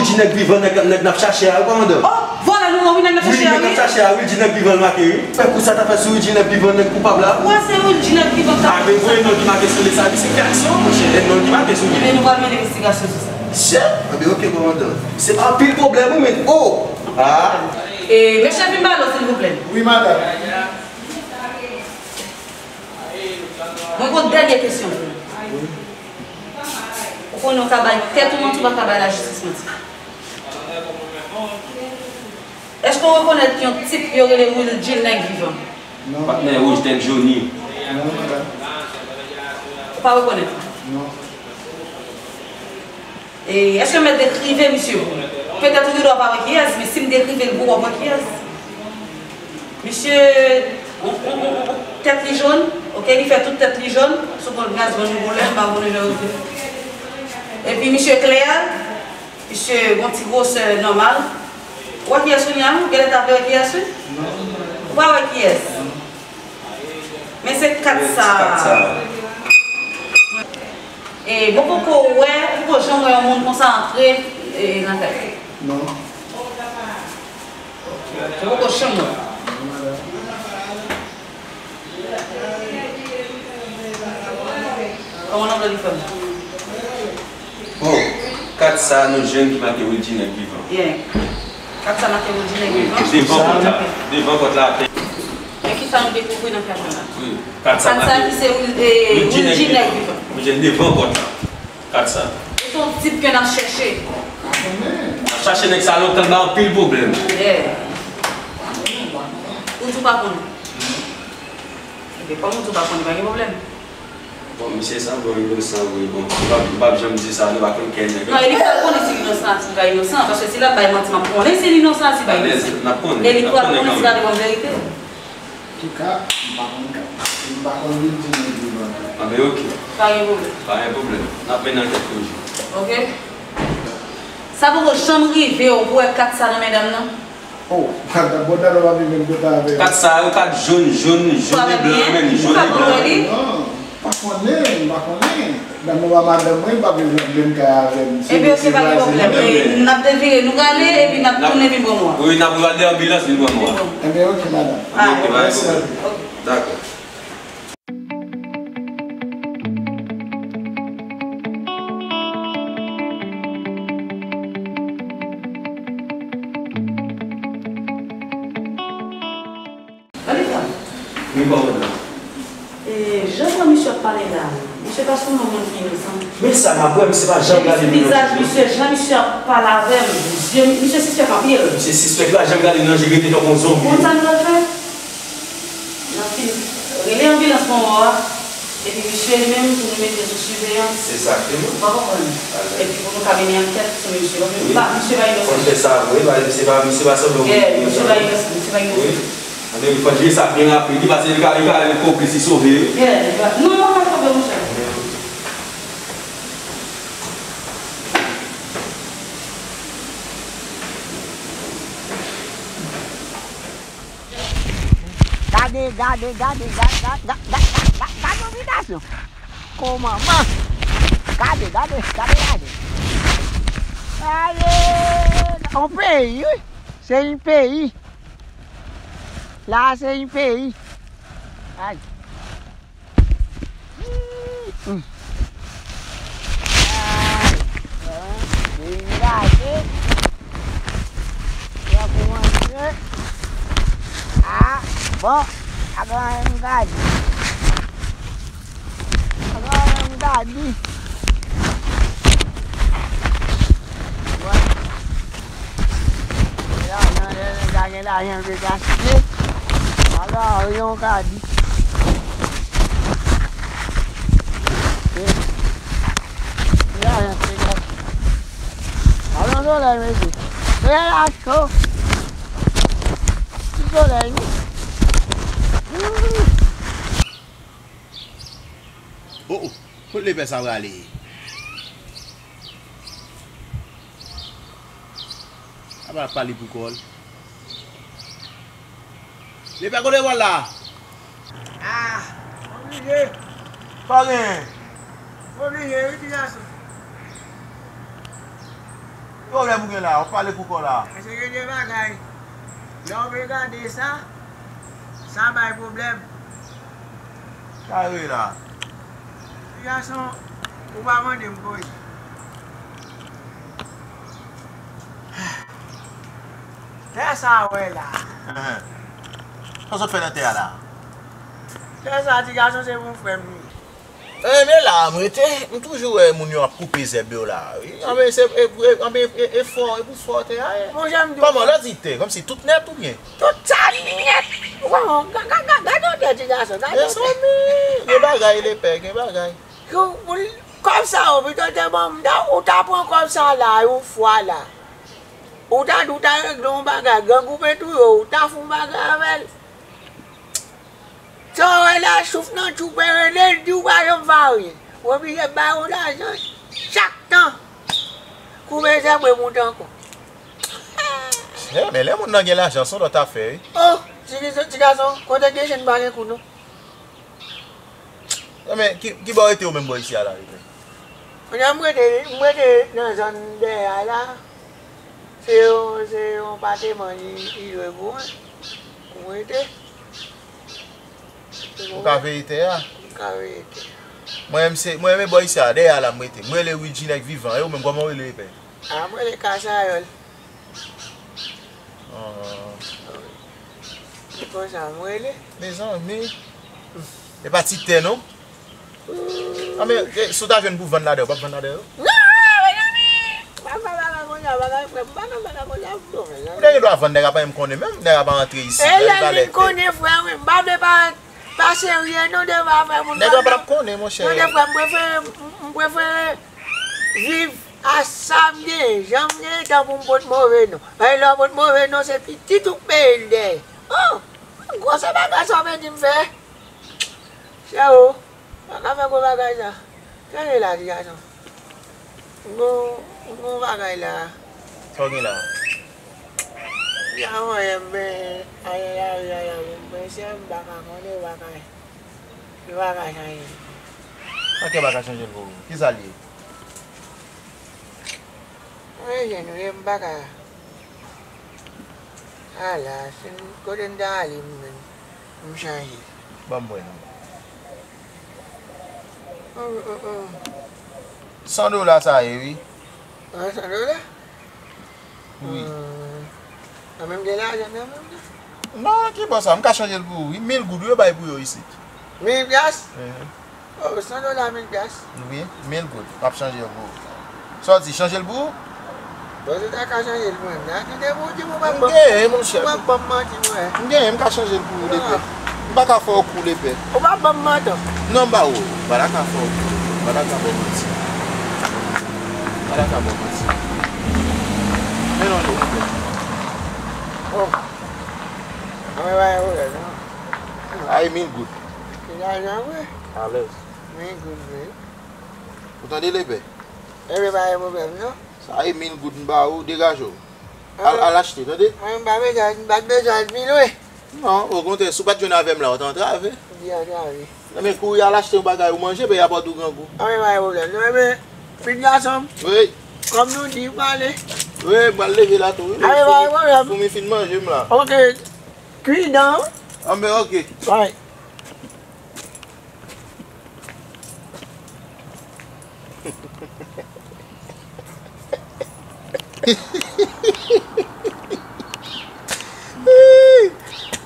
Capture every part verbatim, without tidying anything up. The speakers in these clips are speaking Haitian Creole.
Di nèg vivan, nèg, nèg n ap chache a, wi, kòmandan. Oh, vòlè nou an, wi, nèg n ap chache a, wi. Wi, nèg n ap chache a, wi, di nèg vivan l make, wi. Fè kou sa t ap fè sou Wildy, nèg vivan, nèg koupab la. Ou wè se Wildy nèg vivan k t ap... A, men voye non ki make sou li sa, li se fè aksyon, monchè. E non ki make sou li. Men nou pral mennen envestigasyon sou sa. Chèf, anben, oke, kòmandan. Se pa anpil pwoblèm, wi, men, oh! Ah! E, mesye, vin ba nou, silvouplè. Wi, madanm. Mwen gon dènye kesyon pou ou. Ou konnen w ka bay tèt ou manti, ou pa ka bay lajistis manti. Èske w rekonèt yon tip yo rele Wildy nèg vivan? Non. Patnè wouj tèt joni. Non, madanm. Ou pa rekonèt? Non. E èske m mèt dekrive misye pou ou? Petèt ou gen dwa pa wè kiyès, men si m dekrive l pou ou, w ap wè kiyès. Misye, on, on, on, on, tèt li jòn, oke, li fè tout tèt li jòn, sou kont gaz vann nou boule, m pa konnen jan yo fè. Epi misye klè, misye gon ti gwosè nòmal. Ou wè kiyès kounye a, non? Genlè ta vle wè kiyès, wi? Ou pa wè kiyès? Men se kat sa. Kat sa. E, mwen poko wè, mwen poko janm wè yon moun konsa antre, e, nan kay. Non. Mwen poko janm wè. Non, madanm. Kòman nan telefòn? Bon, kat sa nou jwenn ki make Wildy nèg vivan. Yeah. Kat sa make Wildy nèg vivan? Wi, devan pòt la. Devan pòt la. Men kisa nou dekouvri nan kat sa la? Wi, kat sa make Wildy nèg vivan. Kat sa ki se Wil-, e, Wildy nèg vivan. Nou jwenn devan pòt la. Kat sa. E se yon tip ke n ap chèche. N ap chache nèg sa lontan, l ba anpil pwoblèm. Yeah. Ou di w pa konnen. Ebyen, kòm ou di w pa konnen, pa gen pwoblèm. Bon, misye sanble yon inosan vre, bon, m p ap, m p ap janm di sa, nou pa konn kè nèg la. Non, e li pral konnen si l inosan ak si l pa inosan, paske si l ap bay manti, m ap konnen si l inosan ak si l pa inosan. Alèz, n ap konnen, n ap konnen kanmenm. E li pral konnen si l ap bay verite. Antouka, m pa konn kat, m pa konn Wildy nèg vivan. Anben, oke. Pa gen pwoblèm. Pa gen pwoblèm. N ap mennen ankèt toujou. Oke. Sa poko janm rive w pou wè kat sa nan men dam nan? Oh, bon, dam nan pa vin menm kote avè m. Kat sa, yon kat jòn, jòn, jòn e blan, menm jòn e blan. Ou pa konn wè li? Non, m pa konnen, m pa konnen. Dam nan pa madanm mwen, li pa vle jwenn menm kay avè m. Ebyen, oke, pa gen pwoblèm. E, n ap devire, nou prale, epi n ap tounen vin pran mwen. Wi, n ap rale anbilans vin pran mwen. Ebyen, oke, madanm. Oke, pa gen pwoblèm. Dakò. Gade sa. Wi, kòmandan. E, jan sa misye ap pale la, misye pa sanble yon moun ki inosan. Men sa m ap wè, misye pa janm gade m. Vizaj misye, jan misye ap pale avè m, zye misye sispèk anpil. Misye sispèk, li pa janm gade m nan je, rete tankou yon zonbi. Konn sa nou pral fè? N ap fin rele anbilans pou mò a, epi misye li menm pou nou mete l sou siveyans. Egzakteman. Ou pa konprann? Alèz. Epi pou nou ka mennen ankèt sou misye. Paske misye pa inosan. Konn fè sa vre, misye pa, misye pa sanble yon moun inosan. Misye pa inosan, misye pa inosan. Wi. Anben, fò l jere sa byen rapid, wi, paske li ka, li ka al konplis, li sove, wi. Yeah, li va, non, non, pa sove, monchè. Gade, gade, gade, gade, gade, gade, gade, gade yon vidasyon. Ko manman. Gade, gade, gade, gade. Aye, yon peyi, wi. Se yon peyi. La, se yon peyi. Ay. Ay, bon, peyi gate. Sa kòmanse. Ah, bon, sa kòmanse gate. Sa kòmanse gate. Wè. Lajan, lè nèg la gen lajan, l vle gaste. Ala, yon ka di. E, e lajan, se gaste. Ala, solèy, mesye. Solèy la cho. Ti solèy, wi. Oh, oh. Kot lepè sa prale? Apa l ap pale pou kò l. Lepè, kote w al la? Ah, oblije. Pa gen. Oblije, wi, ti gason. Pwoblèm ou gen la, w ap pale pou kò w la. Paske gen de bagay, lè w vin gade sa, sa bay pwoblèm. Sa yo ye la. Ti gason, ou pa mande m koze. Tè sa a w wè la. Sa w sot fè nan tè a la? Tè sa a, ti gason, se pou frè m li ye. E, men la a m rete, m toujou wè moun yo ap koupe zèb yo la a, wi. Anben, se, e, e, anben, e, e fò, e pou fò tè a ye. Monchè, m di w. Kòman, lè w di tè, kòmsi tout nèt oubyen? Tout sa nèt. Bon, ga-, ga-, ga-, gade yon tè, ti gason, gade yon tè. Mezanmi, gen bagay, lepè, gen bagay. Pou, pou l, kòb sa yo, pito te ban m, ta, ou ta pran kòb sa la, yon fwa la. Ou ta di w ta regle yon bagay, gang ou pe touye w, ou ta fè yon bagay avè l. Sa w wè la, souf nan tchoupe rele, l di w pa janm fè anyen. Ou oblije ba yo lajan chak tan. Koube zèb, remoute ankò. Chè, men lè moun nan gen lajan, se yon lòt afè, wi. Oh, ti, ti, ti gason, kote gen chen pa gen kou, non. Non, men, ki, ki bò w rete ou menm bò isi a la, Rene? Kounye a, m rete, m rete nan zòn dèyè a la. Se yon, se yon pateman li, li lwe pou mwen. Pou m rete. Ou ka veye tè a? M ka veye tè a. Mwen menm se, mwen menm bò isi a, dèyè a la m rete. Mwen rele Widji nèg vivan. E ou menm, kòman w rele, epè? A, mwen rele Kasayòl. Ah. Se konsa m rele. Mezanmi. E pa ti tè, non? Ah, men, e, si w ta jwenn pou vann ladè, ou p ap vann ladè yo? Non, mezanmi! M pa fè bagay konsa, bagay frè m, m pa nan bagay konsa, non, mezanmi. Ou te gen dwa vann, nèg la pa menm konnen menm, nèg la pa antre isi, e lè l vin konnen, frè, wi, m pa vle pa, pa serye, non, devan afè moun. Nèg la pa t ap konnen, monchè. Non, de frè, m prefere, m, m prefere viv a sa m genyen, jan m genyen, tan pou m pot move non. Paske lè w pot move non, se pitit ou k peye l dèyè. Oh! Gwo se bagay sa w vin di m fè. Chè o, pa ka fè gwo bagay sa. Sa gen la, ti gason? M gon, m gon bagay la. Sa w gen la? Ya mwen, men, ayen lari a, ya mwen, men, chè, m pa ka konnen, m pa ka, m pa ka chanje. Sa ke pa ka chanje l pou ou? Kisa l ye? Mwen, jan nou ye, m pa ka. Ala, si m, kote m ta ale, m, m chanje. Ban m wè non. Oh, oh, oh. San dola sa ye, wi. Ah, san dola? Wi. Hmm. Mwen menm gen lajan nan men m, non? Non, ki bò sa? M ka chanje l pou ou, wi. Mil goud, wi, yo bay pou yo isit. Mil pyas? Ehe. Oh, san dola, mil pyas. Wi, mil goud. M ap chanje l pou ou. Sa w di, chanje l pou ou? Bon, si w ta ka chanje l pou mwen, m ta kite pou w di m ou p ap ban m. M genyen, monchè. Ou p ap ban m manti, mwen. M genyen, m ka chanje l pou ou, lepè. M pa ka fè w kou, lepè. Ou p ap ban m manti. Non, m ba ou. M pa ta ka fè w kou. M pa ta ka ba w manti. M pa ta ka ba w manti. Men non, lepè. Oh. Anmwe, pa gen pwoblèm, non. Ay, mil goud. Se lajan vre. Alèz. Mil goud vre. Ou tande, lepè? Lepè, pa gen pwoblèm, non. Sa e mil goud m ba ou, degaje w. Al, al achte, tande? Mwen m pa bezwen, m pa t bezwen al pi lwen. Non, okontrè, si w pa t jwenn avè m la, w t antrave. Li antrave. Nan men kouri al achte yon bagay ou manje, epi y ap di w grangou. Anben, pa gen pwoblèm. Non, men, pitit gason m. Wi. Kòm nou di, pale. Wi, m pral leve la tou, wi. Anben, pa gen pwoblèm. Foumi fin manje m la. Oke. Kuidan. Anben, oke. Bay.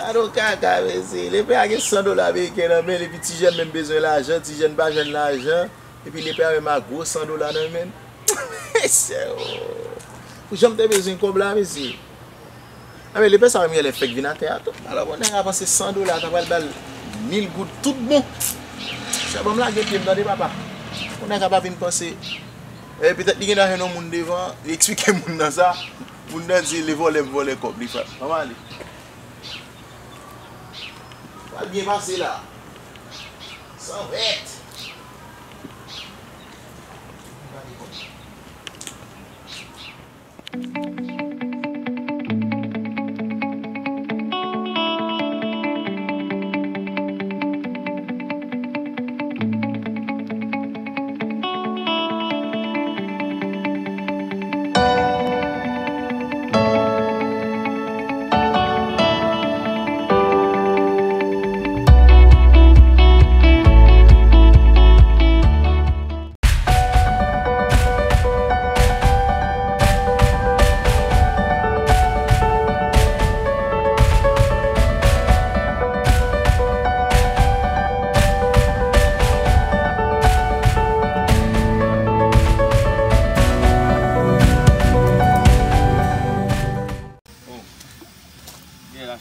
Gade yon kaka, mesye. Lepè a gen san dola ameriken nan men l, epi ti jèn menm bezwen lajan, ti jèn pa jwenn lajan, epi lepè a menm a gwo san dola nan men l. Mesye, o. Pou jan m te bezwen kòb la, mesye. Anben, lepè sa menm genlè fèk vin atè a tou. Alò, bon, nèg la panse san dola ta pral ba l mil goud tout bon. Chè, ban m lage pye m, tande, papa. Bon, nèg la pa vin panse. E, petèt li gen nan jwenn yon moun devan, li eksplike moun nan sa. Moun nan di, "Le vòlè, m vòlè kòb li, frè m." Ban m ale. Pral byen pase la. San wèt. Gade kòb.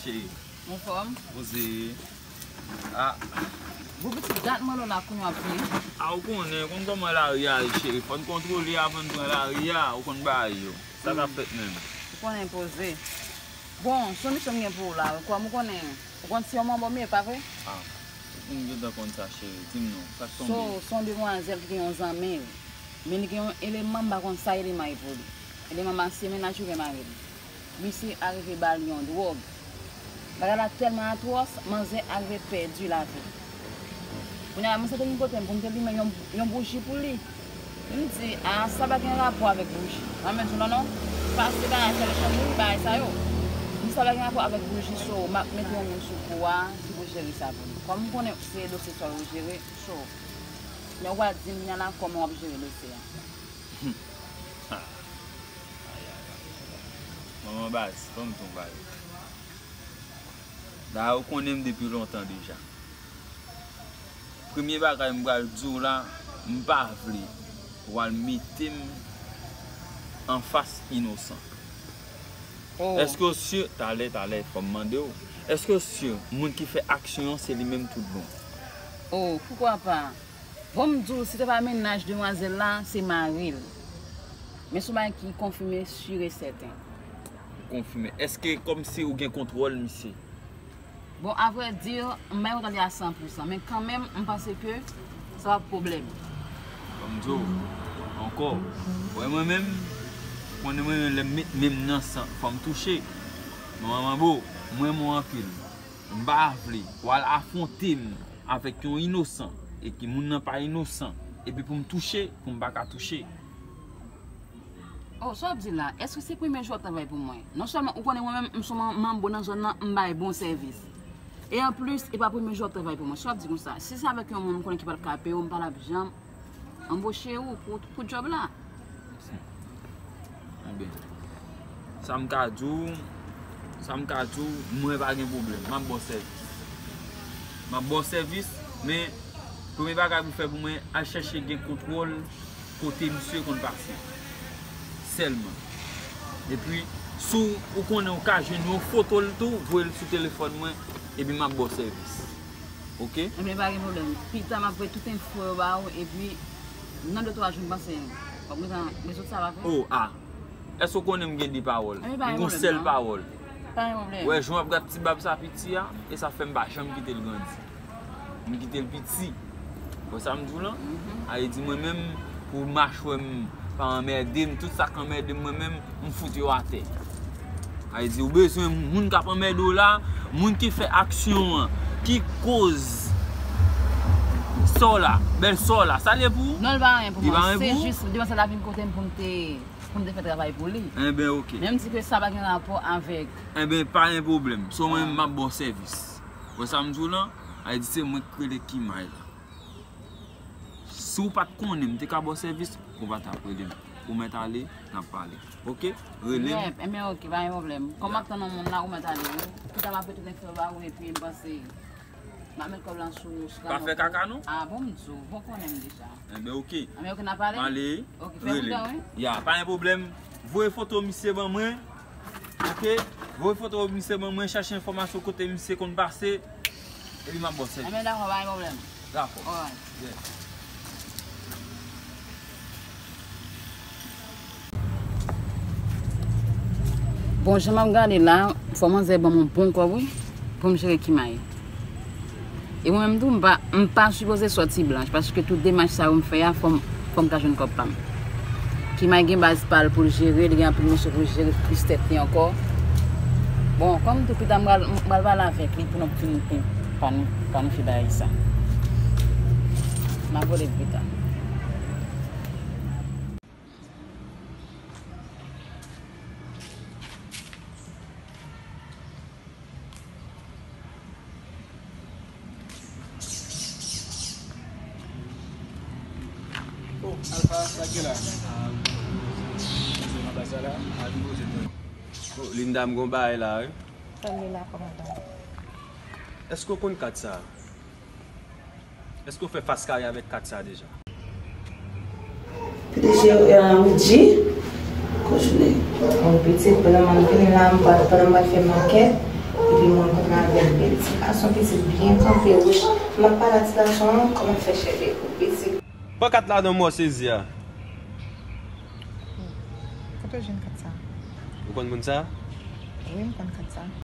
Cheri. Anfòm? Poze. Ah. Bon, pitit, dat mwen la kounye w ap vini. Ah, ou konnen, konn kòman lari a ye, cheri. Fò n kontwole avan n pran lari a, ou konn bagay yo. Sa k ap fèt menm? Ou konnen poze. Bon, se yon misyon m gen pou ou la, wi. Kòm ou konnen, ou konn si yon manbo m ye, pa vre? Ah, ou gentan konn sa, cheri. Di m non, sa k tonbe? So, se yon demwazèl ki gen yon zanmi l. Men li gen yon eleman, m pa konn sa eleman ye pou li. Eleman masye mennaj li oubyen mari l. Misye arive ba l yon dwòg. Bagay la tèlman atwòs, manzè arive pèdi lavi l. Kounye a, mwen sot vin kote m pou m te limen yon, yon bouji pou li. M di, a, sa pa gen rapò avèk bouji. Mwen menm di non, non, pase bagay fè l chanm wi, bagay sa yo. M di sa pa gen rapò avèk bouji, so, m ap mete yon moun sou kou a, ki pou jere sa pou li. Kòm m konnen se dosye sa yo jere, so, lè w a di m, kounye a la, kòman w ap jere dosye a? Ay, ay, ay. Manman baz, ban m di w yon bagay. Dayè, ou konnen m depi lontan deja. Premye bagay m pral di w la, m pa vle w al mete m anfas inosan. Oh. Èske w si, talè, talè, fò m mande w, èske w si moun ki fè aksyon an se li menm tout bon? Oh, poukwa pa? Bon, m di w, si se pa mennaj demwazèl la, se mari l. Men se yon bagay ki konfime, si e sèten. Konfime. Èske kòmsi ou gen kontwòl misye? Bon, avrèdi, m pa gen kontwòl li a san pou san, men kanmenm, m panse ke sa p ap pwoblèm. Ban m di w ankò, wè mwen menm, konnen mwen menm lè m met men m nan san, fò m touche. Manman manbo, m renmen w anpil. M pa vle w al afwonte m avèk yon inosan, e ki moun nan pa inosan, epi pou m touche, pou m pa ka touche. Oh, sa w ap di la, èske se premye jou w ap travay pou mwen? Non sèlman ou konnen mwen menm, m se yon man-, manbo nan zòn nan, m bay bon sèvis. E anplis, e pa premye jou w ap travay pou mwen. Sa w ap di konsa? Si se avèk yon moun m konnen ki p ap ka peye w, m pa t ap janm anboche ou pou, pou djòb la. Enben, sa m ka di w, sa m ka di w, mwen pa gen pwoblèm. M ap ba w sèvis. M ap ba w sèvis, men premye bagay pou w fè pou mwen, al chèche gen kontwòl kote misye konn pase. Sèlman. Epi, si w, ou konnen w ka jwenn yon foto l tou, voye l sou telefòn mwen, epi m ap ba w sèvis. Oke? Ebyen, pa gen pwoblèm. Pita, m ap voye tout enfo yo ba ou, epi nan de twa jou, m panse, w ap gentan rezoud sa, pa vre? O, a. Èske w konnen m gen de pawòl? Ebyen, pa gen pwoblèm, non. M gen yon sèl pawòl. Pa gen pwoblèm. Wè, jan w ap gad ti bab sa piti a, e sa fè m pa janm kite l grandi. M kite l piti. Wè sa m di w lan? Mhm. A vle di mwen menm, pou machwè m pa anmède m, tout sa k anmède m mwen menm, m fout yo atè. A vle di ou bezwen moun k ap anmède w la, moun ki fè aksyon an, ki koz sa w la, bèl sa w la, sa l ye pou ou? Non, l pa anyen pou mwen. Li pa anyen pou ou? Se jis, devan sa l ap vin kote m pou m te, pou m te fè travay pou li. Enben, oke. Men m di ke sa pa gen rapò avèk. Enben, pa gen pwoblèm. So, mwen menm, m ap ba w sèvis. Wè sa m di w lan? A vle di se mwen k rele Kimay la. Si w pa t konnen m te ka ba w sèvis, ou pa t ap rele m. Ou mèt ale, n ap pale. Oke? Rele m. Yèp, enben oke, pa gen pwoblèm. Kòm m ap tann yon moun la, ou mèt ale wi. Pita m ap retounen fè ba ou epi m panse m ap met kòb lan sou, sou. Pa fè kaka non. A bon, m di w, bon konnen m deja. Enben oke. Enben oke, n ap pale? Pale. Oke, fè pridan wi. Ya, pa gen pwoblèm. Voye foto misye ban mwen. Oke? Voye foto misye ban mwen, chache enfòmasyon kote misye konn pase, epi m ap ba w sèvis. Enben, dakò, pa gen pwoblèm. Dakò. Alright. Yeah. Bon, jan m ap gade la, fò manzè ban m yon bon kòb, wi, pou m jere Kimay. E mwen menm tou, m pa, m pa sipoze sòti blanch, paske tout demach sa yo m fè a, fò m, fò m ka jwenn kòb pa m. Kimay gen baz pa l pou l jere, li gen anpil mesye pou l jere, plis tèt li ankò. Bon, kòm tou pita m pral, m pral pale avèk li pou nou fin, fin planifye bagay sa. M ap rele l pita. Oh, Alpha, sa k gen la? Oh, Linda, m gon bagay la, wi. Sa l ye la, kòmandan? Èske w konn kat sa a? Èske w fè fas kare avèk kat sa a deja? P D G, euh, Woodji. Koujne. Bon, pitit, pandan m ap vini la, m pa, pandan m pa t fè makèt, Epi mwen kontre avèk bèl ti gason, pitit byen kanpe, wouch. M ap pale a ti gason an, kòman fè cheve pou pitit. Pran kat la non, mwen sezi a. Kote w jwenn kat sa? Ou konn moun sa? Wi, m konn kat sa.